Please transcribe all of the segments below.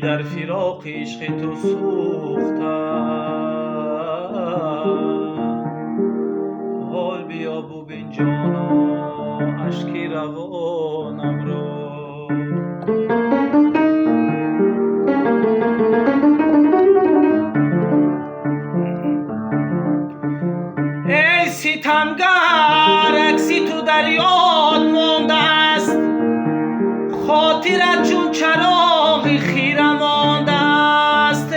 Дар фироқи ишқи ту сӯхтам. Ҳол биё бубин ҷоно ашки равонамро. Эй ситамгар, акси ту дар ёд мондааст, хотират чун чароғи хира мондааст.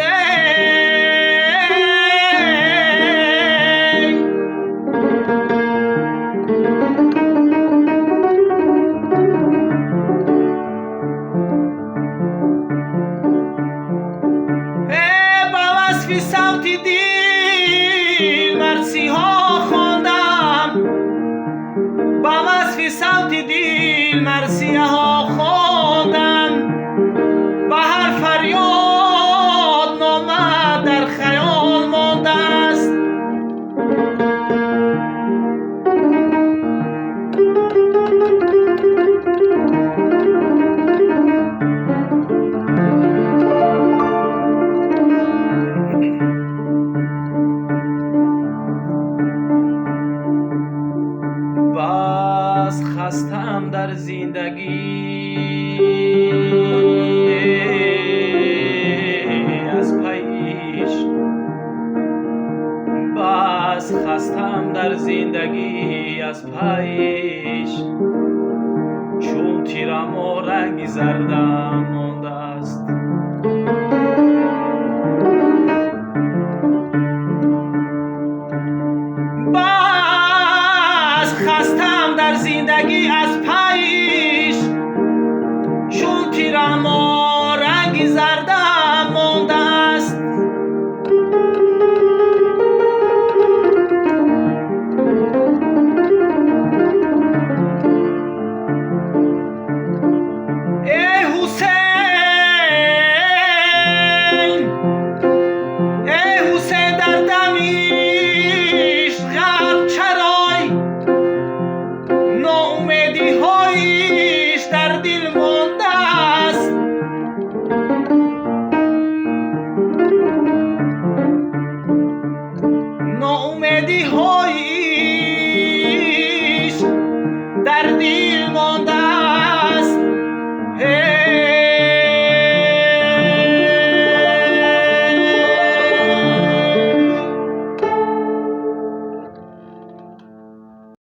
Эй ба васфи савти дил марсиҳо хондам, ба васфи савти дил марсияҳо хондам, ба ҳар фарёд номат дар хаёл мондааст. Бас хастаам дар зиндагӣ аз пайиш, бас хастаам дар зиндагӣ аз пайиш, чун тирамо ранги зардам мондааст. Бас хастаам дар зиндагӣ аз пайиш, чун тирамо ранги зардам мондааст. Эй Ҳусейн, эй Ҳусейн, дар дами ишқ ғарқ чарой, ноумедиҳоиш дар дил мондааст. Ноумедиҳоиш